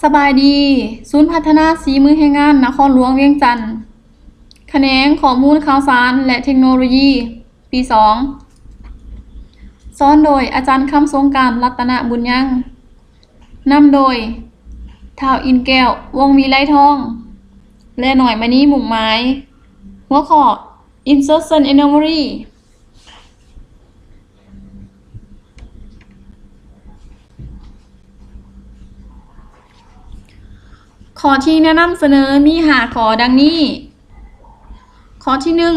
ສະບາຍດີ, ສູນພັດທະນາສີມືແຮງງານນະຄອນຫຼວງວຽງຈັນ, ຂະແໜງຂໍ້ມູນຂ່າວສານ ແລະ ເທັກໂນໂລຢີ ປີສອງ ສອນໂດຍອາຈານຄຳສົງການ ລັດຕະນະບຸນຍັງ, ນຳໂດຍ ທ້າວ ອິນແກ້ວ ວົງວິໄລທອງ ແລະ ນ້ອຍມະນີ ມຸ່ງໝາຍ. ຫົວຂໍ້ Insertion Anomaly. ຂໍ້ທີ່ແນະນຳສະເໜີມີຫ້າຂໍ້ດັ່ງນີ້. ຂໍ້ທີໜຶ່ງ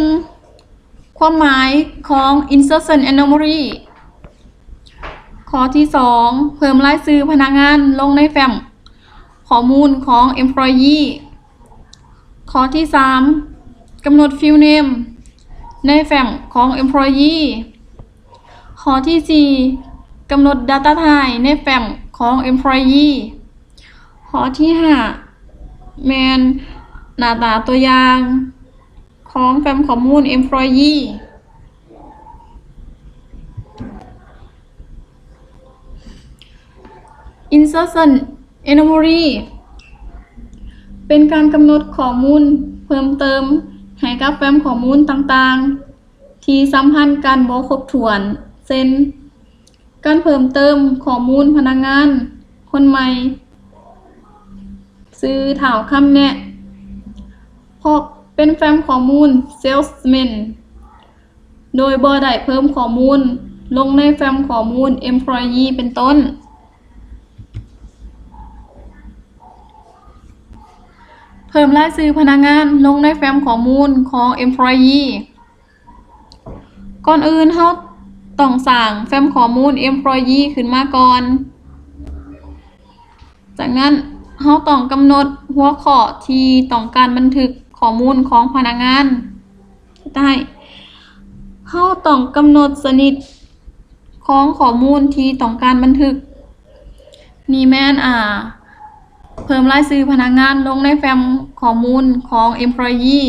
ຄວາມໝາຍຂອງ Insertion Anomaly. ຂໍ້ທີສອງ ເພີ່ມລາຍຊື່ພະນັກງານລົງໃນແຟ້ມ ຂໍ້ມູນຂອງ Employee. ຂໍ້ທີສາມ ກຳນົດ Field Name ໃນແຟ້ມຂອງ Employee. ຂໍ້ທີສີ່ ກຳນົດ Data Type ໃນແຟ້ມຂອງ Employee. ຂໍ້ທີຫ້າ ແມ່ນໜ້າຕາຕົວຢ່າງ ຂອງແຟ້ມຂໍ້ມູນ Employee. Insertion Anomaly ເປັນການກຳນົດຂໍ້ມູນເພີ່ມເຕີມໃຫ້ກັບແຟ້ມຂໍ້ມູນຕ່າງໆ ທີ່ສຳພັນກັນບໍ່ຄົບຖ້ວນ ເຊັ່ນ ການເພີ່ມເຕີມຂໍ້ມູນພະນັກງານຄົນໃໝ່, ຊື່ທ້າວຄຳແນະ ເພາະເປັນແຟ້ມຂໍ້ມູນ Salesman ໂດຍບໍ່ໄດ້ເພີ່ມຂໍ້ມູນລົງໃນແຟ້ມຂໍ້ມູນ Employee ເປັນຕົ້ນ. ເພີ່ມລາຍຊື່ພະນັກງານລົງໃນແຟ້ມຂໍ້ມູນຂອງ Employee. ກ່ອນອື່ນເຮົາຕ້ອງສ້າງແຟ້ມຂໍ້ມູນ Employee ຂຶ້ນມາກ່ອນ. ຈາກນັ້ນເຮົາຕ້ອງກຳນົດຫົວຂໍ້ທີ່ຕ້ອງການບັນທຶກຂໍ້ມູນຂອງພະນັກງານ. ໃຕ້ ເຮົາຕ້ອງກຳນົດຊະນິດຂອງຂໍ້ມູນທີ່ຕ້ອງການບັນທຶກ. ນີ້ແມ່ນ ອາ ເພີ່ມລາຍຊື່ພະນັກງານລົງໃນແຟ້ມຂໍ້ມູນຂອງ Employee.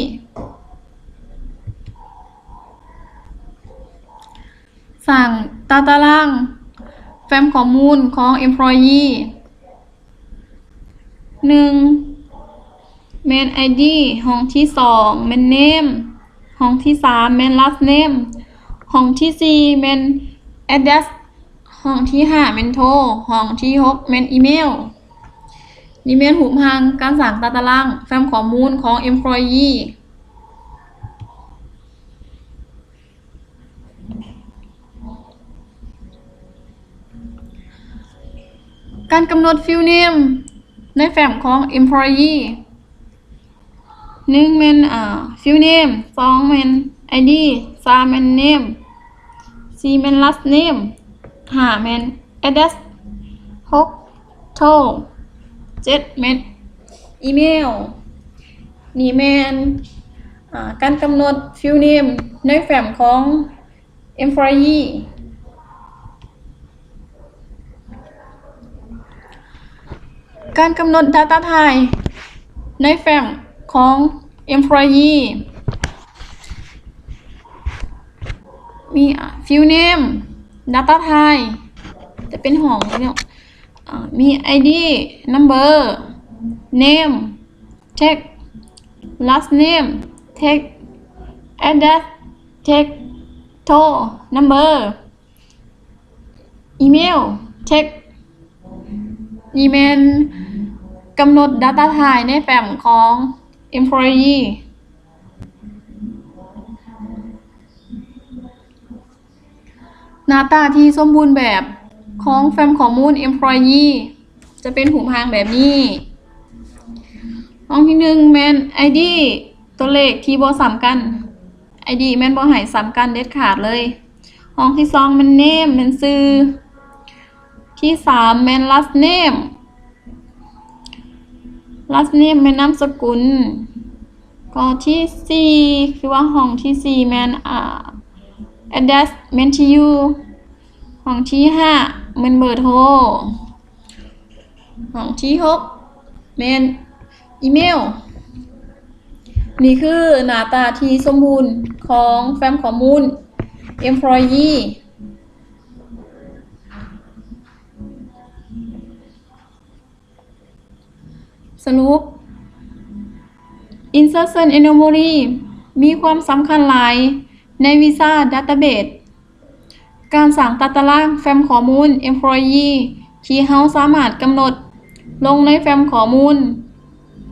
ສ້າງຕາຕະລາງແຟ້ມຂໍ້ມູນຂອງ Employee. ໜຶ່ງ ແມ່ນ ID, ຫ້ອງທີສອງແມ່ນ Name, ຫ້ອງທີສາມແມ່ນ Last Name, ຫ້ອງທີສີ່ແມ່ນ Address, ຫ້ອງທີຫ້າແມ່ນ Toll, ຫ້ອງທີຫົກແມ່ນ Email. ນີ້ແມ່ນຮູບຮ່າງການສ້າງຕາຕະລາງແຟ້ມຂໍ້ມູນຂອງ Employee. ການກຳນົດ Field Name ໃນແຟ້ມຂອງ Employee. ໜຶ່ງແມ່ນ ອາ Field Name, ສອງແມ່ນ ID, ສາມແມ່ນ Name, ສີ່ແມ່ນ Last Name, ຫ້າແມ່ນ Address, ຫົກ Toll, ເຈັດແມ່ນ Email. ນີ້ແມ່ນ ອາ ການກຳນົດ Field Name ໃນແຟ້ມຂອງ Employee. ການກຳນົດ Data Type ໃນແຟ້ມຂອງ Employee ມີ Field Name, Data Type ຈະເປັນຫ້ອງເນາະ, ມີ ID, Number, Name, Text, Last Name, Text, Address, Text, Toll, Number, Email, Text. ນີ້ແມ່ນກຳນົດ Data Type ໃນແຟ້ມຂອງ Employee. ໜ້າຕາທີ່ສົມບູນແບບຂອງແຟ້ມຂໍ້ມູນ Employee ຈະເປັນຮູບຮ່າງແບບນີ້. ຫ້ອງທີໜຶ່ງແມ່ນ ID ຕົວເລກທີ່ບໍ່ຊ້ຳກັນ, ID ແມ່ນບໍ່ໃຫ້ຊ້ຳກັນເດັດຂາດເລີຍ. ຫ້ອງທີສອງແມ່ນ Name ແມ່ນຊື່, ທີສາມແມ່ນ Last Name, Last Name ແມ່ນນາມສະກຸນ. ຂໍ້ທີສີ່ ຄືວ່າຫ້ອງທີສີ່ແມ່ນ ອາ Address ແມ່ນທີ່ຢູ່, ຫ້ອງທີຫ້າແມ່ນເບີໂທ, ຫ້ອງທີຫົກແມ່ນອີເມວ. ນີ້ຄືໜ້າຕາທີ່ສົມບູນຂອງແຟ້ມຂໍ້ມູນ Employee. ສະຫຼຸບ Insertion Anomaly ມີຄວາມສຳຄັນຫຼາຍໃນວິຊາ Database. ການສ້າງຕາຕະລາງແຟ້ມຂໍ້ມູນ Employee ທີ່ເຮົາສາມາດກຳນົດລົງໃນແຟ້ມຂໍ້ມູນ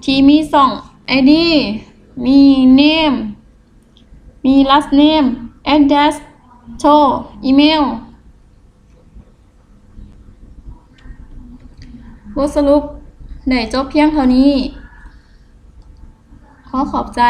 ທີ່ມີຊ່ອງ ID ມີ Name ມີ Last Name Address Total Email. ບົດສະຫຼຸບໄດ້ຈົບພຽງເທົ່ານີ້. ຂໍຂອບໃຈ.